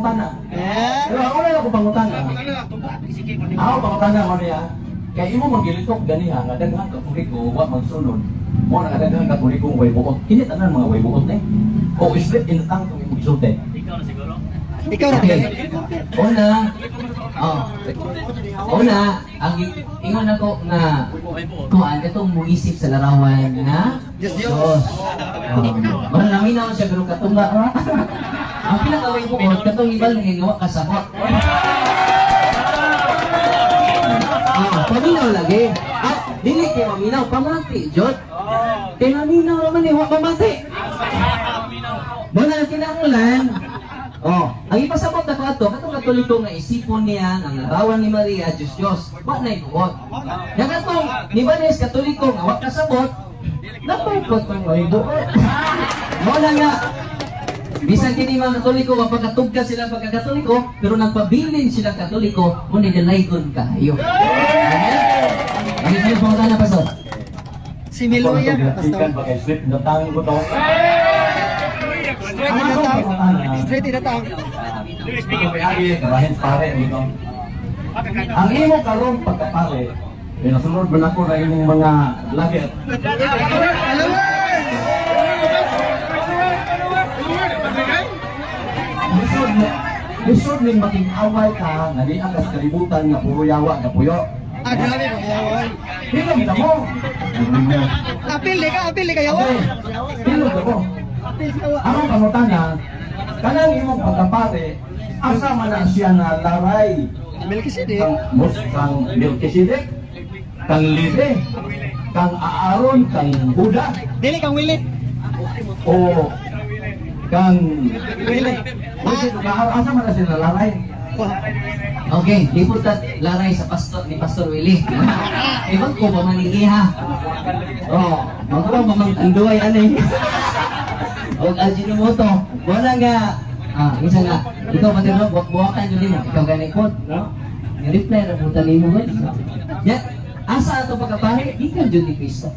pangutana. Eh? Pero ako na ako pangutana. Ako pangutana mo niya. Kay imo manggilitok ganiha nga daghang Katoliko wa magsunod. Mo na nga daghang Katoliko way buot. Kini tanan mga way buot eh. O split in the tongue kung imong gisulti. Ikaw ra Okay. okay. Una, oh. Una, ang ingon ako nga kuan katong muisip sa larawan nga Diyos, Diyos. Oh. Mara naminaw siya pero katungga ra. Ang pinakaway buot katong ibal nga gawa kasabot. Ah, paminaw lagi. Ah, dili kay maminaw, pamati, jud. Kay maminaw naman eh, wa pamati. Muna kinahanglan. Oh, ang ipasabot ako ato katong Katoliko nga isipon niya ang larawan ni Maria, Diyos Diyos. Wa nay buot. Yang katong ni Vanes Katoliko nga wa kasabot, napukot pang way buot. Mo na nga bisan kini mga Katoliko wa pagkatugka sila pagkakatoliko, pero nagpabilin sila Katoliko, mo ni dalaygon kaayo. Amen. Ang isang pangutana, Pastor. Si Miloya, Ikan pastor. ba kay split in the tongue ko to? Straight in the tongue. Straight in the tongue. Agi, karahin pare dito. Ang imo karong pagkapare, pinasunod man ako na imong mga laget. Lisod na, lisod ning makig-away ka nga di ka sa kalibutan nga puro yawa nga puyo. Ah, grabe ba kayawan? Hilom na mo. Apil di ka, apil di kayawan. Okay. Hilom na mo. Apil sa yawa. Ang pangutana, kanang imong pagkapare, asa man na siya na laray Melchizedek. kang mus kang Melchizedek, kang Levi, kang Aaron, kang Huda, Dili kang Willie. o kang Willie. Kasi asa man na sila laray? Wah. Okay, di po ta laray sa pastor ni Pastor Willie. Ibang ko pa man iha. Oh, magko pa man tanduay ani. Og Ajinomoto. Wala nga ah, isa nga. Ikaw pati no, buwak-buwakan yun nimo. Ikaw gani po, no? Ni-reply ra po nimo ba? Ya, asa ato pagkapari? Gikan jud ni Kristo.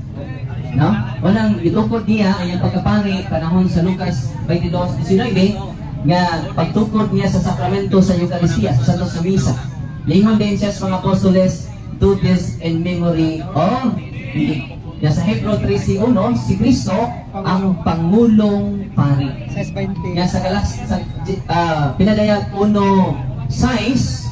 No? Walang gitukod niya ang iyang pagkapari panahon sa Lucas 22:19 nga pagtukod niya sa sakramento sa Eucharistia, sa Santo sa Misa. Lingon din siya sa mga apostoles, "Do this in memory of me." Ya sa Hebrew 13:1, si Kristo ang pangulong pari. Size 20. Nga sa kalas sa pinadayag 1:6,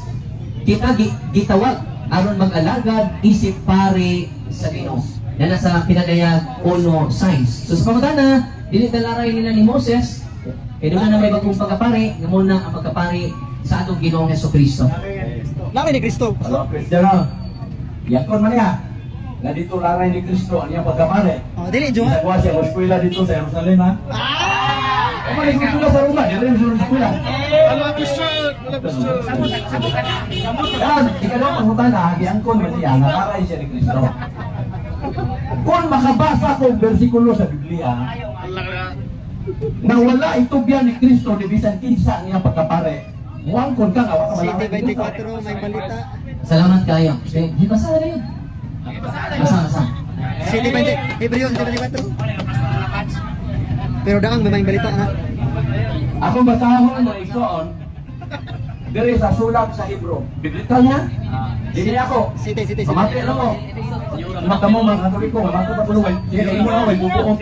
kita gitawag aron mag-alagad isip pari sa Ginoo. Yan na sa pinadayag 1:6. So sa pangutana, dili talaray nila ni Moses kay doon na may bagong pagkapari, nga muna ang pagkapari sa atong Ginoong Hesukristo. Laki ni Kristo. Hello, Kristiyano. Yakon man niya. Nga dito laray ni Kristo ang iyang pagkapare. Oh, dili jowa. Nagawa siya ng eskwela dito sa Jerusalem, ha? Ah! Umalis sa eskwela sa Roma, dito rin sa eskwela. Wala question! Wala question! Yan, ikalawang pangutana, giangkon man niya, nga laray siya ni Kristo. Kung makabasa ko bersikulo sa Biblia, na wala itubyan ni Kristo ni bisan kinsa ang iyang pagkapare, muangkon ka nga, wa ka City malaray ni Kristo. 24 may balita. Salamat kayo. Eh, di basa na yun. Basa, basa. City 20, Hebreo City 24. Pero daang may may balita na. Akong basahon mga igsoon, diri sa sulat sa Hebrew. Biblical niya? Dili ako. City, city, city. Mamati lang mo. Mata mo mga Katoliko, mamati pa tulungan. Sige, imo na way bubuo.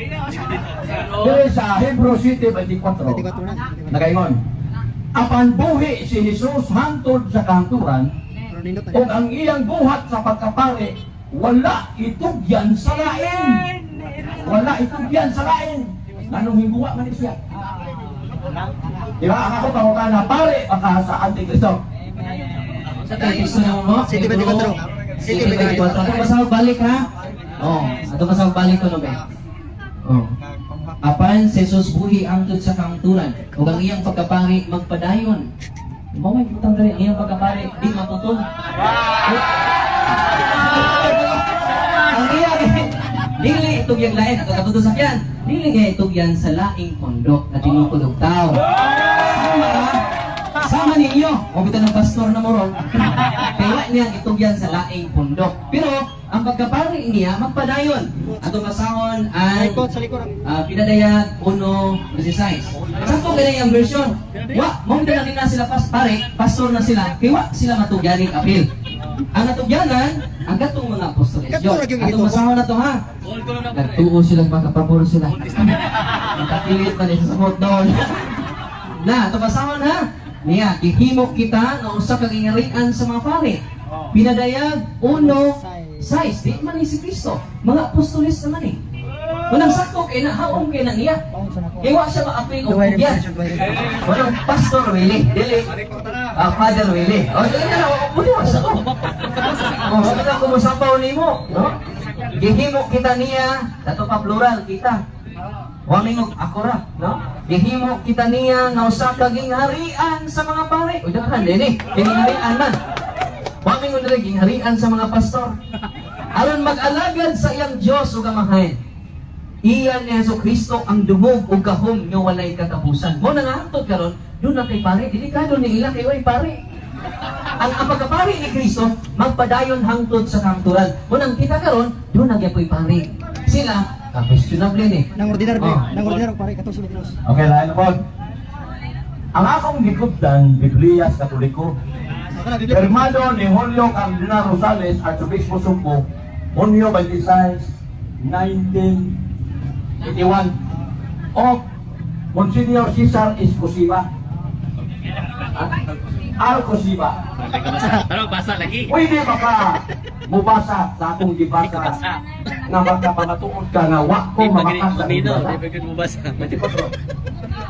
Diri sa Hebrew City 24. 24 na. Nakaingon. Apan buhi si Jesus hangtod sa kahangturan Pero nindot ug na. ang iyang buhat sa pagkapare wala itugyan sa lain. Wala itugyan sa lain. Anong hingguwa man ni siya? Di ba? Ang ako pangutana, pare, baka sa Antikristo. Sa teksto na mo. City 24. City 24. Ato basa balik ha. Oh, ato basa balik ko no be. Oh. Apan si Jesus buhi angtod sa kangturan ug ang iyang pagkapari magpadayon. Mao may butang diri ang iyang pagkapari di maputol. Ang iyang dili itugyan lain ato katuto sakyan. Dili kay itugyan sa laing pondok na tinukod og tao. Sama Sama ninyo, o bitan ng pastor na moron. Kaya wa niya gitugyan sa laing pundok. Pero ang pagkapari niya magpadayon. Atong basahon ang Likod sa likod. Pinadayag 1:16. Sakto kaya ang version. Wa, mong dala na sila pas pare, pastor na sila, kay wa sila matugyaning apil. Ang natugyanan, ang katong mga apostoles. Kato Yun, ra gyud atong gituo. basahon na to ha. Nagtuo silang makapabor sila. Nakapilit pa sa samot doon. Na, ito basahon ha. Niya, gihimo kita nga usa ka gingarian sa mga pare. Pinadayag 1:6. Di man ni si Kristo. Mga apostoles naman eh. Walang sakto kay na haong kay na niya. Kay wa siya maapil og Duway tugyan. version, duway version. Walang Pastor Willie, dili. Ah, Father Willie. O, sige na, muna sa ko. O, wala na kumusapaw nimo, no? Gihimo kita niya, dato pa plural kita. Wa mingog ako ra, no? Gihimo kita niya nga usa ka gingharian sa mga pare. Uy, daghan dinhi, gingharian man. Wa mingon diri gingharian sa mga pastor. Aron mag-alagad sa iyang Dios ug Amahan. Iyan ni Hesus Kristo ang dumog ug gahom nga walay katapusan. Mo na nga hangtod karon, doon na kay pare, delikado ni ila kay way pare. Ang pagkapari ni Kristo magpadayon hangtod sa kamturan. Mo nang kita karon, doon na gyapoy pare. Sila, questionable ni. Nang ordinar, Oh. nang ordinar pare 14 22. Okay, lain po. Ang akong gikupdan, Biblia sa Katoliko, Ako na Biblia. Firmado ni Julio Cardinal Rosales, Archobispo Sugbo, Junio 26, 1981. O Monsignor Cesar Escosiva. Alcosiva. Pero basa lagi. Pwede ba ka mubasa sa akong gibasa nga makapamatuod ka nga wa ko Di pa mamakasa gani ang di pa gani mo basa.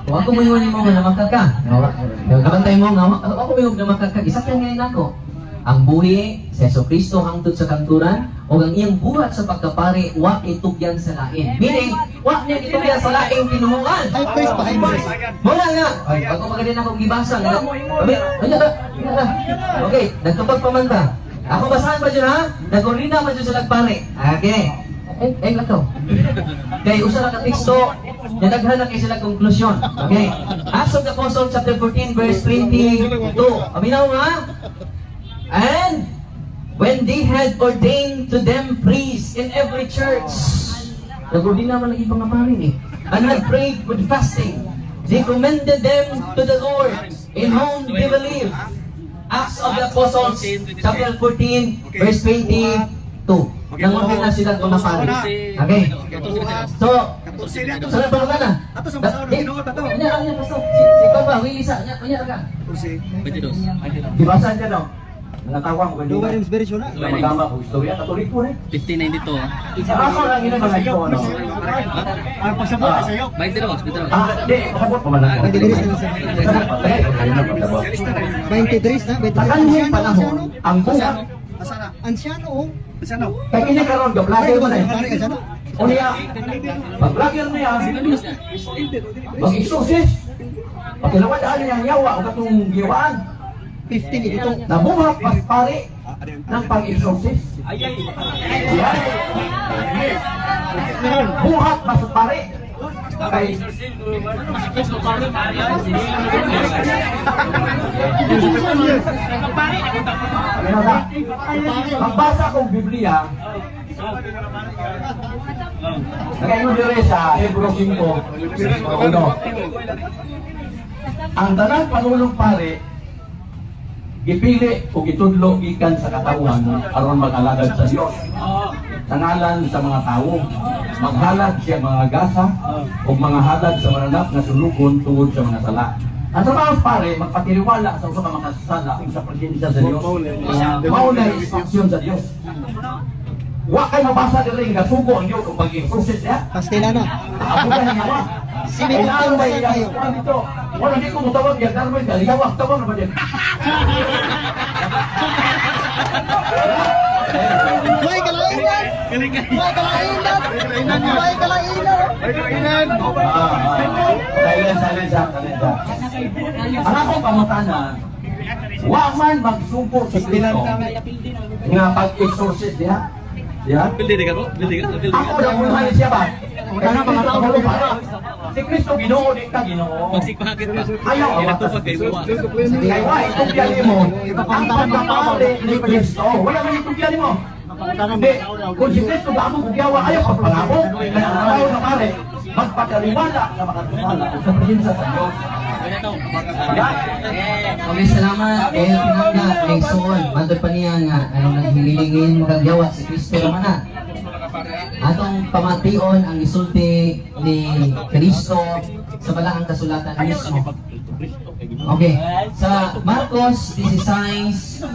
Wa ko moingon nimo nga namakaka. Kabantay mo nga wa ko moingon nga makaka. Gisakyan ngayon ako. Ang buhi sa Hesus Kristo hangtod sa kamturan o ang iyang buhat sa pagkapari wa itugyan sa lain. Meaning, wa niya itugyan sa laing tinuhuan. High priest pa, high priest. Muna nga. Ay, bago magaling akong gibasa. Nga. Abi, wala ka. Wala ka. Okay, nagtupag pa man ta. Ako basahan pa dyan ha? Nag-orina pa dyan sa lagpare. Okay. Eh, eh, lakaw. Kay usa ra ka teksto, nadaghan na kay sila konklusyon. Okay. Acts of the Apostles chapter 14 verse 22. Paminaw nga. And when they had ordained to them priests in every church, nag-ordina man lagi mga pare ni. And had prayed with fasting, they commended them to the Lord, in whom they believe. Acts of the Apostles, chapter 14, verse 22. Nang-ordina sila mga pare. Okay. So, sa ba na? Ato sa basahon, Ginoo, tato. Unya, unya, pastor. Si Papa, Willie sa, unya, unya ka. 22. Gibasa niya no? Nangatawang ko Duway hindi. version na. Magama ko istorya Katoliko eh. 1592. Sa ako lang ina mga ito ano. Ang pasabot ay sa'yo. 22, 22. Ah, di, pasabot pa man ako. 23 na lang sir. 23 na, 23. Sa kanhing Anciano, panahon, anciano. ang buhat Anciano, oh. kay kini karon ga vlogger man eh. Pare, anciano. O niya, pag vlogger niya, mag-exorcist. Pagkilawad niya ang yawa o katong giwaan. 15 ito. Nabuhat pas pare ng pag-exorcist. Yan. Buhat pas pare. Kay Ano na? Pagbasa kong Biblia, nagayon dire sa Hebro 5:1. Ang tanang panulong pare, gipili o gitudlo gikan sa katawhan aron mag-alagad sa Dios. Sa ngalan sa mga tawo, maghalad siya mga gasa o mga halad sa mananap nga sulugon tungod sa mga sala. Ang trabaho pare, magpatiriwala sa usa ka makasasala ug sa presensya sa Dios. Mao na instruksyon sa Dios. Wa kay mabasa diri nga sugo ang Dios ug pag-exorcist niya. Pastila na. Ako ba niya wa? Sino Ay, naano ba yung iya? kayo? Kuwan dito. Wala di ko mutawag yan. Darwin ka. Liyawak. Tawag na ba din? May kalainan! May kalainan! May kalainan! Ah, silence, silence, ah, silence. Ah. Ang akong pangutana, wa man magsugo sa Kristo nga pag-exorcist diha. Diha? Pildi ka ko? Pildi ka? Pildi Ako ka? na muna siya ba? Wala na, mga tao. Si Kristo Ginoo, di ka Ginoo. Magsigpahagit pa. Ayaw ang Inatupag kay buwa. Kay wa itugyan nimo ang pagkapare ni Kristo. Wala man itugyan nimo. Hindi, kung si Kristo ba mo kugyawa, ayaw ka pangako. Kaya ang tao na pare, magpakaliwala na makatiwala sa presensya sa Diyos. Diba? Okay, salamat. Kaya pinangga, kay Suon. Matod pa niya nga, anong naghilingin makagyawa si Kristo naman na. Atong pamation ang isulti ni Kristo sa balaang kasulatan mismo. Okay, sa Marcos 16,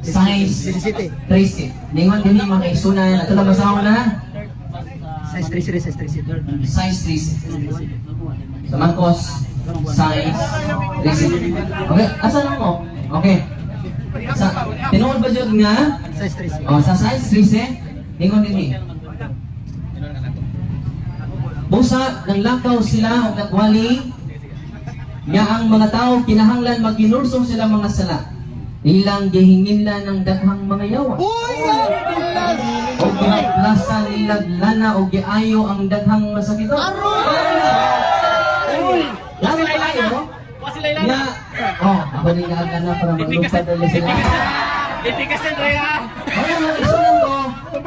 6, 13. Ningon din mga kaisunan. Ato lang basahon na. Size 3, size 3. Size 13. Sa Marcos, size 13. Okay, asa lang mo? Okay. Sa, tinuod ba dyan nga? Size 3. Oh, sa size 13, ningon din eh. Busa, nanglakaw sila o nagwali, nga ang mga tao kinahanglan maginurso sila mga sala. Ilang gihinginla ng daghang mga yawa. Uy! O ginaplasa nilag lana o giayo ang daghang masakito. Lalo tayo, no? Nga, oh, ako ni nga na para maglupad na sila. Itikas na, Drea! Kaya nga, isulan ko,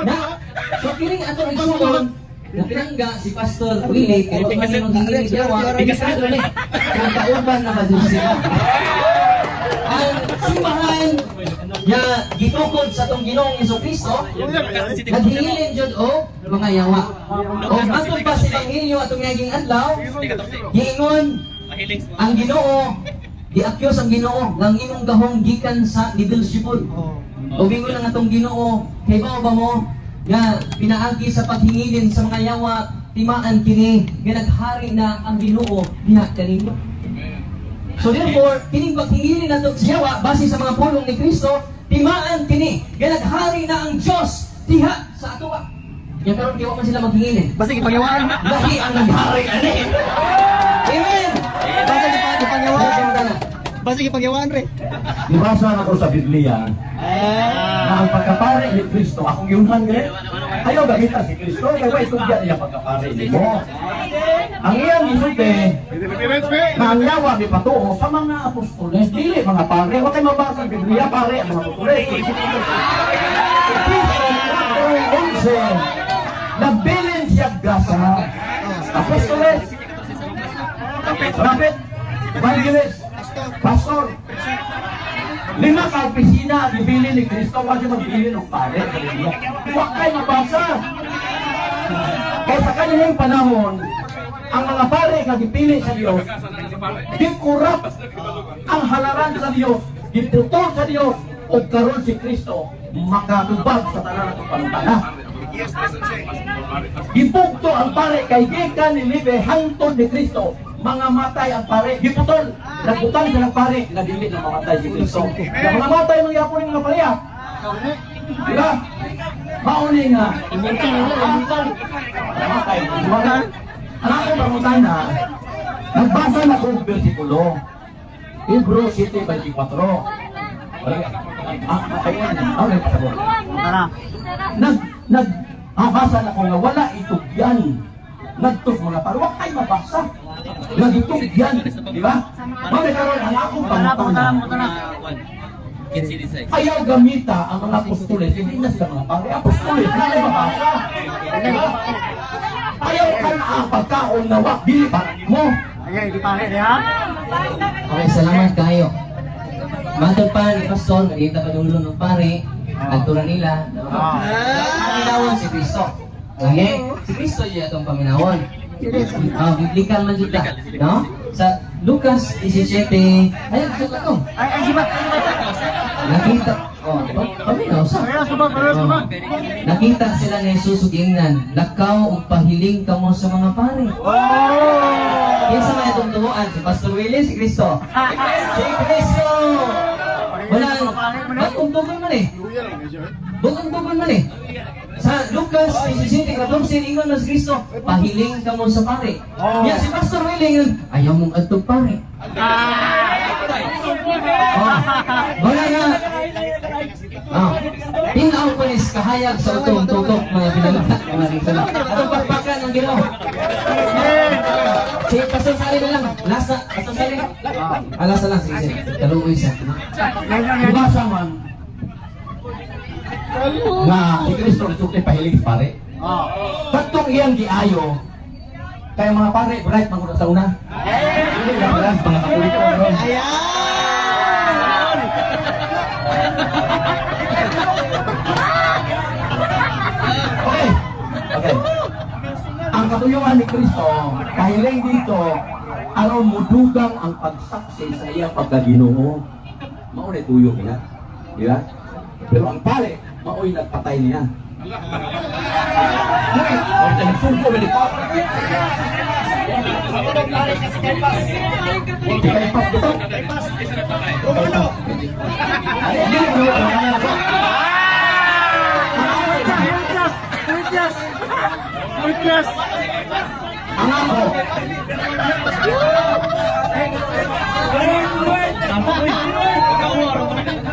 na, so kining atong isuon, na pinangga si Pastor Willie, kaya kung ano nang yawa, bigasado ni, kung kauban na ba dun sila. Ang simbahan nga gitukod sa atong Ginoong Kristo, naghihilin jud og mga yawa. O matod pa sa Ebanghelyo atong naging adlaw, giingon ang Ginoo, giakyos ang Ginoo ng imong gahong gikan sa ni Beelzebul. O bingon ang atong Ginoo, kay mao ba mo nga pinaagi sa paghingilin sa mga yawa, timaan kini nga naghari na ang Ginoo diha kanino. So therefore, kining paghingilin nato sa yawa base sa mga pulong ni Kristo, timaan kini nga naghari na ang Dios diha sa ato. Ya karon di wa man sila maghingilin. Basta ipangyawaan. Lahi ang naghari ani. Amen. Basta ipangyawaan. Basta ipangyawaan, re. Nibasa na ko sa Biblia na ang pagkapare ni Kristo, akong giunhan gani. Ayaw gamita si Kristo, kaya wa itugyan niya pagkapare nimo. Ang iyang gisulti, na ang yawa mipatuo sa mga apostoles, dili mga pare, wa kay mabasa ang Biblia, pare ang mga apostoles. Si Kristo, 4:11, nabilin siya grasa. Apostoles, prophet, evangelist, pastor, lima ka opisina ang ibili ni Kristo kasi magbili ng pare. Huwag kayo mabasa. Kaya sa kanilang panahon, ang mga pare nga gipili sa Dios, gikurap ang halaran sa Dios, giputol sa Dios, o karon si Kristo makatubag sa tanan ng panutana. Gipugto ang pare kay gikan ni Libe hangtod ni Kristo. Mga matay ang pare, giputol. Nagputol sa ng pare, nagili na mamatay si Kristo. Na mga matay mga yapon ng mga pareha. Diba? Mauni nga. Immortal. Mamatay. Immortal. Ang akong pangutana, nagbasa na ko og bersikulo. Hebrews 7:24. Wala. Ah, ayun. Ah, wala pasabot. Tara. Nag nag abasa na ko nga wala itugyan nagtus mga pare wa kay mabasa nagitugyan, di ba? Mao karon ang akong pangutana, ayaw gamita ang mga apostoles, hindi na sila mga pare, apostoles na ay mabasa, di ba? Ayaw ka na ang pagkaon na wa dili para nimo. Ayan, di pare, ha? Okay, salamat kayo. Matod pa ni Pastor, nagita pa dulo ng pare, nagtura nila. No? Paminawon si Kristo. Okay? Si Kristo yun atong paminawon. Ah, biblical man jud ta, no? Sa Lucas 17, ay, gusto ko. Ay, ay, sibat! Nakita, oh, paminaw sa. Ay, subat, ay, subat! Nakita sila ni Jesus ug ingnan, lakaw ug pahiling kamo sa mga pare. Oh! Kinsa may atong tuoan? Si Pastor Willie, si Kristo. Si Kristo! Wala, bagong tugon man eh. Bagong tugon man eh. Sa Lucas 17:14, ingon na si Kristo, pahiling kamo sa pare. Ya, si Pastor Willie, ingon, ayaw mong adtog pare. Oh, wala nga. Oh. Tinaw pa ni kahayag sa utong tutok mga pinangga. Mga rin. Atong pagpakan ang Ginoo. Kilo. Si Pastor Sally na lang. Last na. Pastor Sally. Ah, last na lang. Sige, sige. Kaluoy siya. Ibasa man nga si Kristo resulte pahiling sa pare. Katong iyang giayo kay mga pare bright man sa una. Dili na bright mga Katoliko ron. Okay. Okay. Ang katuyuan ni Kristo, pahiling dito, aron mudugang ang pagsaksi sa iyang pagkaginoo. Mao na tuyo niya. Di ba? Pero ang pare, mao'y nagpatay niya. Okay, okay, nagsugo ni Papa. Si Kaipas dito. Romano. Ay, hindi, hindi, hindi. Witness! Witness! Witness! Ang ako,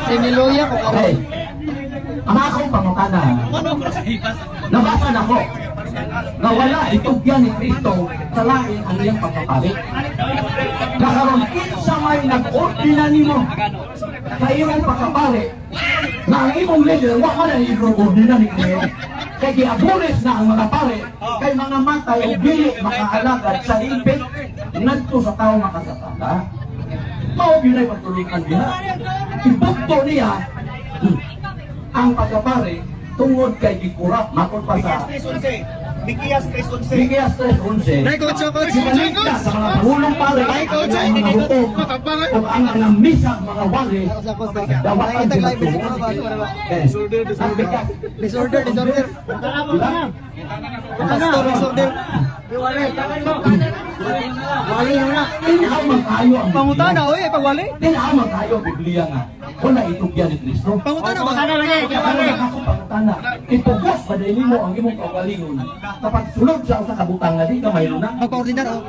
Si Miloya ko karon. Okay. Ang akong pangutana, nabasa na ko na wala itugyan ni Kristo sa lain ang iyang pagpapari. Nakaroon kinsa may nag-ordina nimo sa imong pagkapari na ang imong leader wa man ang ordina ni Kristo. Kay giabulis na ang mga pare kay mga matay o dili makaalagad sa ipit ngadto sa tao makasasala. Mao gyud ay pagtulungan niya. Ibugto niya ang pagkapare tungod kay gikurap makon pa sa 3:11. Mikiyas 3:11. Mikias 3:11. Nay, coach, coach. Gipaligta sa mga pangulong pare Ay, coach. ang mga hukom ug ang mga misa mga wali dawatan Nakita sila live tuod. ba? Ba? Eh, Disorder, disorder. Diba? Pastor, disorder. Wali na. Tinaw man kayo ang Biblia. Pangutana, oy, pagwali. Tinaw man kayo ang Biblia nga. Wala itugyan ni Kristo. Pangutana ba? Pangutana lagi. Kaya ako pangutana, ipugos ba dahil mo ang imong kaugalingon kapag sulod sa usa ka butang nga di ka mahiluna? Magpa-ordinar, oh.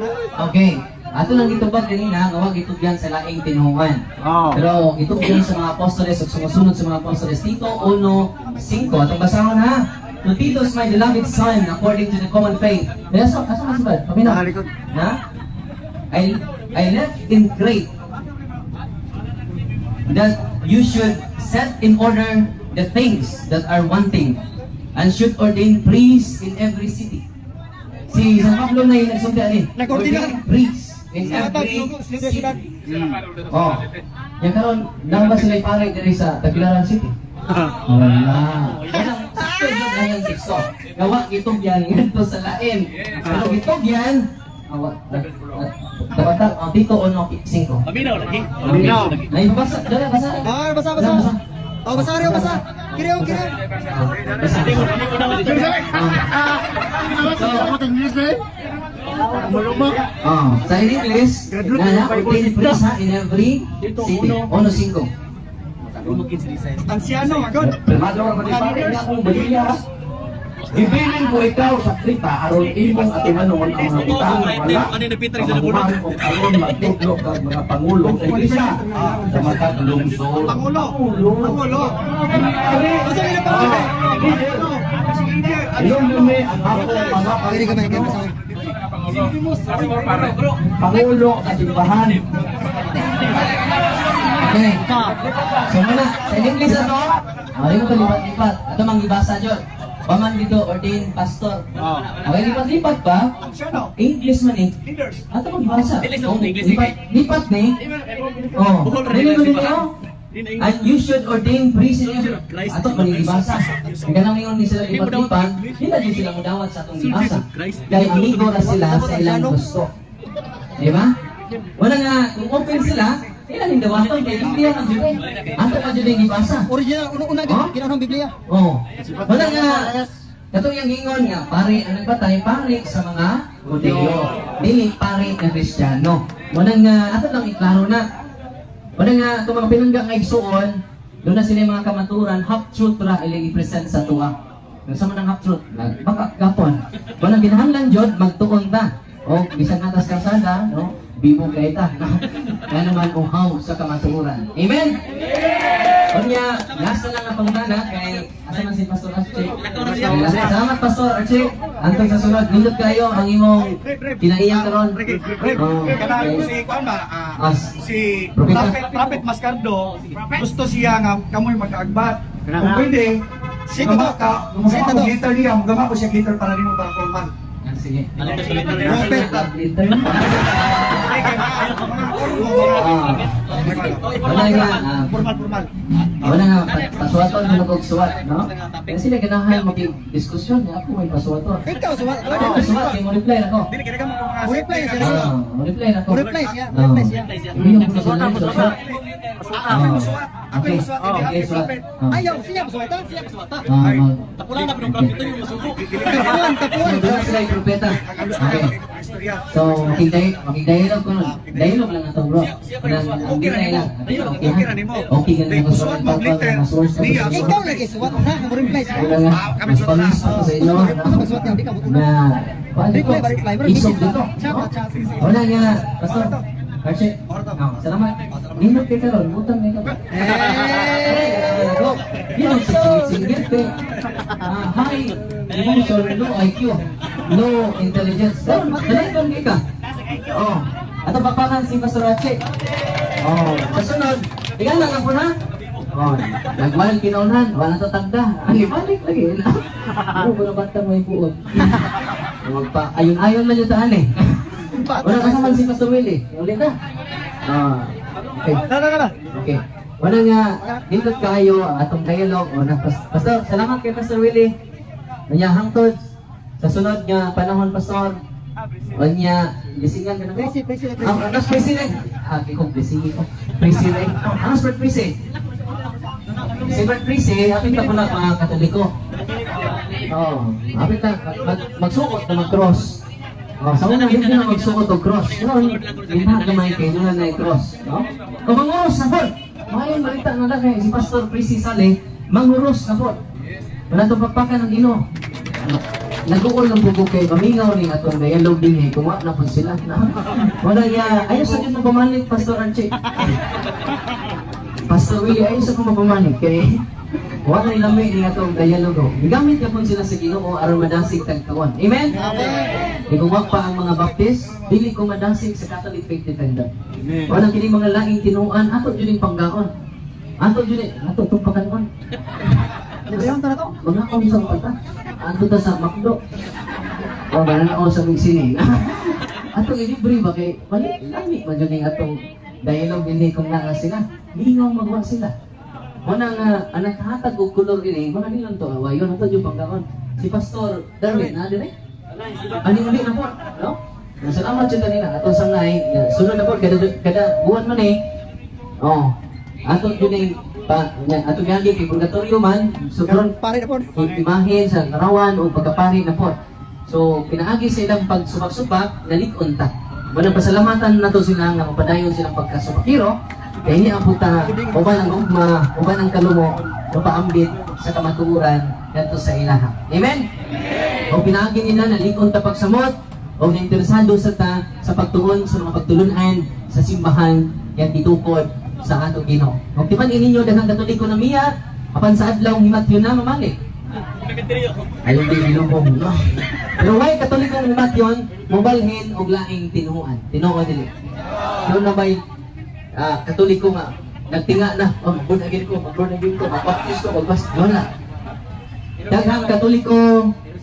Okay. Ato lang gitubag kanina nga wag itugyan sa laing tinuhuan. Oo. Pero itugyan sa mga apostoles ug sumusunod sa mga apostoles. Tito 1:5. Atong basahon ha. To Titus, my beloved son, according to the common faith. Asa asa ka subad? Paminaw. Nakalikod. Na? I left in Crete that you should set in order the things that are wanting and should ordain priests in every city. Si San Pablo na yung nagsulti ani. Nag-ordinar. Ordain priests in every city. Oh. Yang karon naa ba sila pare diri sa Tagbilaran City? Wala. Wala. Sakto yun ang iyang teksto. Gawa gitugyan ngadto sa lain. Pero gitugyan awa. Dapat ang Tito 1:5. Paminaw lagi. Paminaw. Nay basa, dala basa. Ah, basa, basa. Oh, basa kariyo, basa. Kiriyo, kiriyo. Basa. Ako English eh. Maluma. Oh, sa in English, Graduate na ng Bible ordained Vista. priest ha, in every city. 1:5. Ansiano, agad. Pirmado ra ba ni pare nga akong Biblia? Gibilin ko ikaw sa Krita aron imong atimanon ang mga butang wala pamahuman og aron magtudlo kag mga pangulo sa iglesia sa matag lungsod. Pangulo. Pangulo. Pangulo. Pare. Unsa gina pangulo? Ah, Ilumlume ang akong mga Pagiri ka man, basa. pangulo sa simbahan. Okay. So muna, sa in English ato, mali mo palipat-lipat. Ato mang gibasa jud. Paman dito ordained pastor. Okay, lipat-lipat ba? Ansiano. English man eh. Leaders. Ato mang gibasa. Dili sa Oh, English, lipat, lipat ni. Oh, Buhol ra dili nila mo si dili Bahan. oh. And you should ordain priests in every... Soldier of Christ. Ato man gibasa. Kaya nang ingon ni sila lipat-lipat, di na jud sila mudawat sa atong Soldiers gibasa. of Christ. Dahil amigo na sila sa ilang gusto. Di ba? Wala nga, kung open sila, ilan yung dawaton kay Biblia man jud. Ato man jud yung gibasa. Original, una-una, Huh? ginanong Biblia. Oh. Wala nga katong yung ingon nga pare ang nagbatay pare sa mga Hudyo. Dili pare nga Kristiyano. Wala nga ato lang iklaro na. Wala nga itong mga pinangga nga igsuon, doon na sila yung mga kamaturan, half truth ra ilang i-present sa tuwa. Yung sa man ang half truth, baka gapon. Walang ginahanglan jud magtuon ta. O bisan atas kalsada, no? Bibo kay ta. Kaya naman uhaw sa kamatuoran. Amen. Unya, last na lang ang pangutana kay Asa man si Pastor Archie? Salamat, Pastor Archie. Antong sa sunod, nindot kayo ang imong kinaiya karon. Oh, Kanang okay. si kuan ba? As Si Propeta. Prophet Mascardo, gusto siya nga kamoy magkaagbat. Kung pwede, Sige gama to. ka, Sige gumama to. ko glitter niya, gumama ko siya glitter para nimo para formal. Ah, sige. Prophet. Glitter. Ay, kay mga Ah. Wala nga. Formal, formal. Wala nga, pasuwaton mo og suwat, no? Kaya sila ganahan makig-diskusyon, ako may pasuwaton. Ikaw, suwat. Ako suwat, kay mo reply ako. Dili kay mo mga Reply siya. Ah, mo reply ako. Reply siya, reply siya. Hindi ko sila suwat. Ako yung suwat. Ako yung suwat, hindi Okay, ako suwat. prophet. Ayaw, siya suwata, siya suwata. Tapula na pinong propeta yung masuko. Tapuan, tapuan. Doon sila yung propeta. Ang gusto Okay. niya istorya. So, makig-dialogue ko nun. Dialogue lang ato, bro. Nang, Okay ra ang nimo. lang. Okay ra nimo. Okay ka Dahil nimo. suwat mo glitter. Niya, Ikaw lagi suwat na, mo reply siya. Wala nga. Ah, kami Mas suwat na. pamis ako sa inyo. Ano magsuwat niya, di ka buto Na, paano ko? Reply ba, reply? Pero Isog busy dito. Chat, No? chat. Wala nga. Pastor. Archie. Oh, salamat. Nindot kay karon, butang kay karon. Eh! Yun ang singit eh. Ah, high emotion, low IQ, low intelligence. Pero, talagang ka. Oh. Ato papakan si Pastor Archie. Oh, sa sunod, ikaw lang ako na. Oh, nagmahal kinaunan, wala to tagda. Ang ibalik lagi. Ano ba bata mo ipuot? Magpa ayon-ayon man yung taan eh. Wala kasama si Pastor Willie. Ulit na. Ah, okay. Tara, tara. Okay. Wala nga, nindot kayo ang atong dialogue. O na, Pastor, salamat kay Pastor Willie. Unya hangtod sa sunod nga panahon, Pastor. Unya, gisingan ka na ko. Presi, presi, presi. Ah, anas president. Ah, kay kong blessing ko. President. Anas for president. Si Bert Prisi, hapit na po na mga Katoliko. Oo, hapit na, magsuot na mag-cross. Oh, sa una, hindi na magsuot og cross. Noon, hindi na gamay kayo na na cross. No? O manguros na po. Mayon balita nga na kay si Pastor Prisi Sale, manguros na po. Wala itong pagpakan ng Ginoo. Nag-uol ng bugo kay mamingaw ni atong dialogue din eh, kumuha na po sila. No? Wala niya, ayaw sa Diyos mapamalit, Pastor Archie. Pastor Willie, ayaw sa kong mapamalit kay wala lami ni atong dialogo. Gigamit na po sila sa Ginoo aron madasig tagtuon. Amen? Amen. Iguwag pa ang mga Baptist, dili ko madasig sa Catholic Faith Defender. Wala kini mga laing tinuan, ato jud ning panggaon. Ato jud ni- ato tong pakanon. Libre ta na to. Mga sa pata. Ato ta sa McDo. O ganun ako sa Mixini. Atong ilibre ba kay mali lami man jud ning atong dialogue dinhi kung naa sila. Lingaw magwa sila. Muna nga ang nakahatag og kolor ini, mga nilang to awayon ato jud panggaon. Si Pastor Darwin na dire. Ani uli na po, no? Salamat jud kanila atong sangay. Sunod na po kada kada buwan man eh. Oh. Ato jud ning pa nya ato gagi kay purgatorio man. So karon Pare na po. imahe sa larawan o pagkapari na po. So, pinaagi sa ilang pagsubak-subak, nalikon ta. Walang pasalamatan na to sila nga mapadayon silang pagkasubakiro, kaya hindi ang puta, uban ang ugma, uban ang kalumo, mapaambit sa kamatuoran ngadto sa ilaha. Amen? O pinaagi nila nalikon ta pagsamot, o nainteresado sa ta sa pagtuon sa mga pagtulunan sa simbahan yan titukod sa atong Ginoo. Og timan ininyo daghang Katoliko na miya, apan sa adlaw himatyon na mamalik. Ayaw di bilubong, no? Pero why Katolikong himatyon, mobalhin og laing tinuan. Tinuo dili. Doon na ba'y Katoliko nga, nagtinga na, oh, mag-born again ko, mag-born again ko, mag-baptist ko, mag-bas, wala. Daghang Katoliko,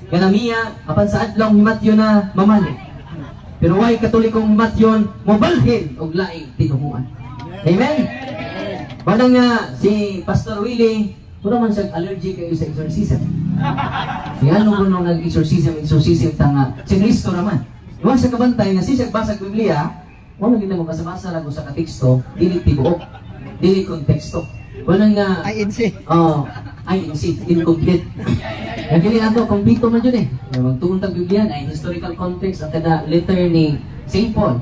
ganamiya, apan sa adlaw himatyon na mamali. Pero why Katolikong himatyon, mobalhin og laing tinuhuan. Amen? Wala nga si Pastor Willie, puro man siya allergy kayo sa exorcism. Kaya ano ko nung nag-exorcism, exorcism ta nga, si Kristo naman. Iwan sa kabantay nga siya basag Biblia, wala gid na mabasa-basa lang sa kateksto, dili tibuok, dili konteksto. Wala nga INC. Oh, INC, incomplete. Ang kini ato, kompleto man yun eh. Magtuon tag Biblia na historical context ang kada letter ni St. Paul.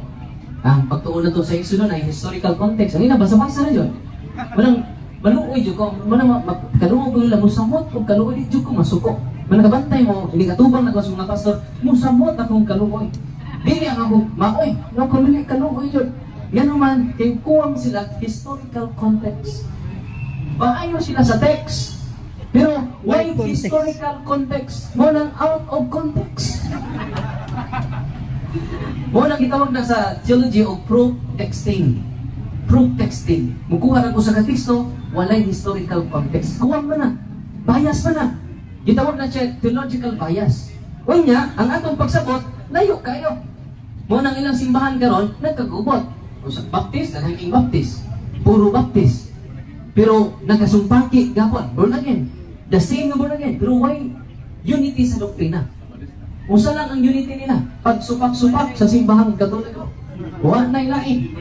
Ang pagtuon na to sa Exodus ay historical context. Ang ina, basa-basa na yun. Walang maluoy jud ko, walang kaluoy ko nila musamot kung kaluoy di jud ko masuko. Walang kabantay mo, hindi katubang na ko sa mga pastor, musamot akong kaluoy. Dili ang ako maoy, no kumili kaluoy jud. Yan man, kay kuwang sila historical context. Maayo sila sa text. Pero Why Why context? Historical context. Mo nang out of context. Mo nang gitawag na sa theology og proof texting. Proof texting. Mukuha na ko sa teksto, walay historical context. Kuha man na. Bias man na. Gitawag na siya theological bias. Unya, ang atong pagsabot, layo kayo. Mo nang ilang simbahan karon nagkagubot. Kung sa Baptist, daghang Baptist. Puro Baptist. Pero nagasumpaki gapon, born again. The same nga born again, pero why unity sa doktrina? Usa lang ang unity nila, pagsupak-supak sa simbahang Katoliko. Wa na lain.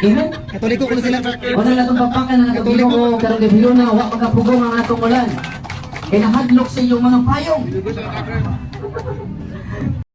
Amen? Katoliko kuno sila. Wala na itong papakan ng atong Ginoo karong gabi na wa makapugong ang atong ulan. Kay nahadlok sa inyong mga payong.